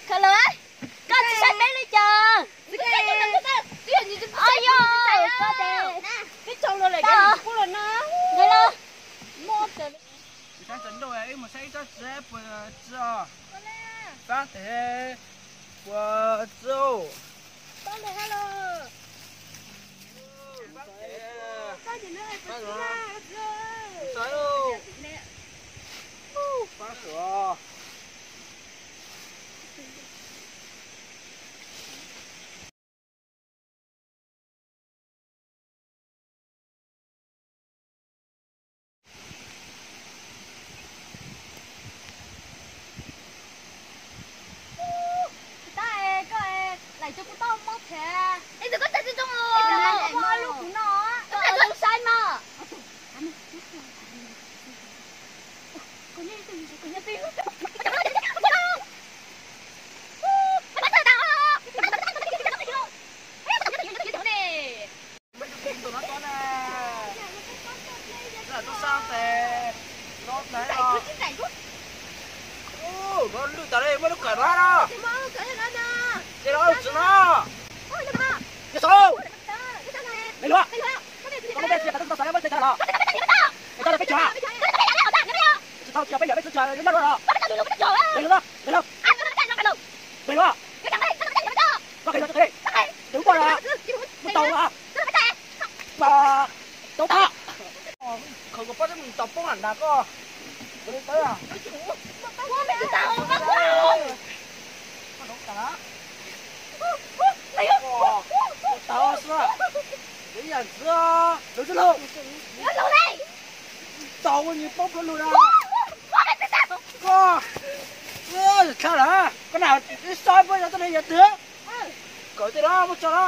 Khaws lawm, koj tsis saib peb li cas? Os yog, koj tes, peb tso los lawm, koj los no. Mus saib tsaus ntuj, wb mus saib ib tsob txiv puas tsi os. Pab tes puas tsi. Pab tes, pab tes. Tsis tab es koj es laim rau kuv tau mob thev. Es koj txav tsis zoo os. Mob lub kuv no. Koj txav zoo saib mas. Muab tus no tso na. Tub sab tes no tais os. Ub, no lwj tas li, muab lub kawm no no. Ces no tsis no. Yog xav, me luag, koj muab peb tsis tas tub tau xav muab tsis tas los. Es tau peb tsuag. Tsis tau tsis peb yam peb tsuag tsuag nyob nyob los. Me luag, me luag, me luag. Koj qhia no tsis qhia li. Tus koj los mus tau los. Tau tag. Khaws kom pab tib mus tau poob nram nrad koj. Khaws li tawb. Tau xwb. Ib yam ntxiv, lawv tsis laug. Tau nws poob plaub lug na. Koj, tshaj lawm, koj na, ib sab pab yog txoj li yog twg. Kawm tej no muab tso no.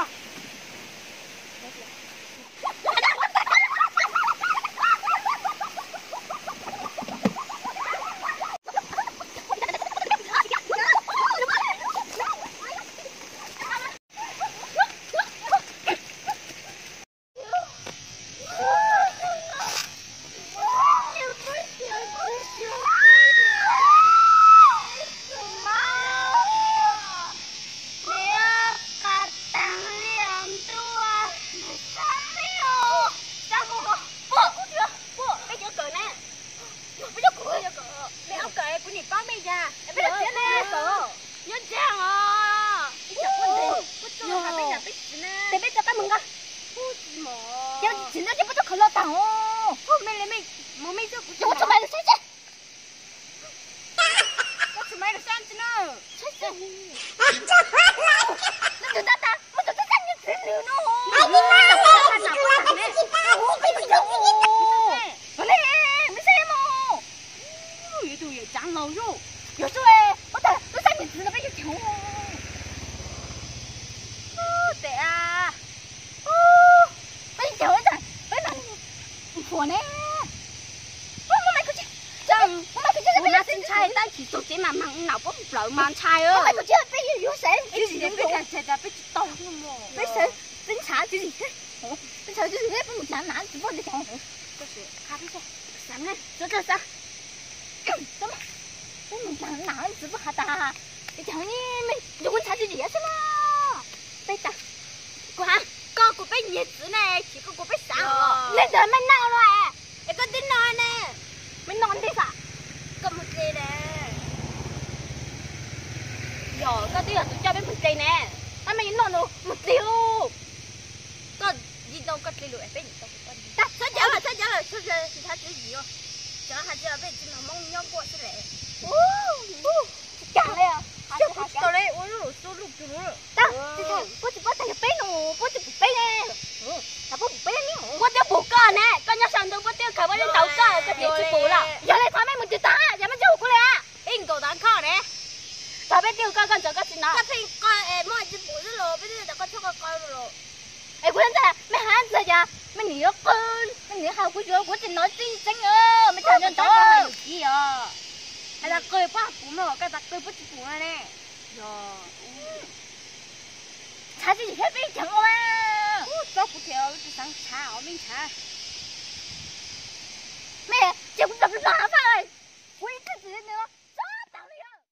Nyob ntseeg os. Tes peb tso qab mus nqa. Ces tsis nyob ces peb tso khawv los tag os. Ces ua txhua mais lus saib seb. Ua txhua mais lus saib tsis na. Nws tus tab tas, muaj tus tub sab nyiam txiv lws no. Ua li, me saib mus. Yuav tus yawm tsav laus zuj, yog zuj, ua tag tub sab nyiam txiv no peb yuav cog. Tes a, peb cog ua tag. Mas nam puab plaws mas ntshai. Peb yuav xav, peb tsis tau, peb xav, peb ntshav tsis, peb ntshav tsis, peb mus ntshav nam txiv puab tsis tau. Xav, peb mus ntshav nam txiv puab has tas, es cas ne, yog kuv ntshav tsis yam xwb na. Peb tas, kuv has, koj kuv peb nyiag txiv ne, tsis koj kuv peb xav. Nej ntawd mej noj no, es koj twb noj ne, mej noj ntej xwb, koj mus dle ne. Yog koj twb yog tus coj peb mus dle ne, tab mej yuav noj no mus dle lauj. Koj yig ntoo koj dle lus es peb yig ntoo. Txhob cav lawm, txhob cav lawm, tsis ntshav tsis yim, cov hais tias peb tsis mloog Hmoob nyob nkuaj xwb le. Tsis cas li, tsis tau li, ua lub lus xub lub cug lus. Puab tsis paub tas yog peb no, puab tsis pum peb ne. Puab pum peb ne, puab twb pum koj ne, koj nyob saum ntoo puab twb khaws puab lub ntawd koj, koj tsis pum lawm. Yog li thov mej mus twg tag, yog mej tsis pum kuv li. Ib nkaus tav nkoj ne, thaum peb twb koj, koj ntxeev koj tsis hnov. Koj pheej koj es muab tsis pum xwb los peb twb tau koj txhob koj koj los. Es kuv ntxeev, mej hais ntxeev cas mej nim yuav qw, mej nim hais kuv yuav kuv tsis hnov tseeb tseeb, mej txhob ntxeev. Hais tas qw puab pum no, koj tas qw puab tsis pum no ne. Yog ntshav tsis yim thiab peb ceev ua. Txob kuv thiab, tsis xav ntshav os, mej ntshav.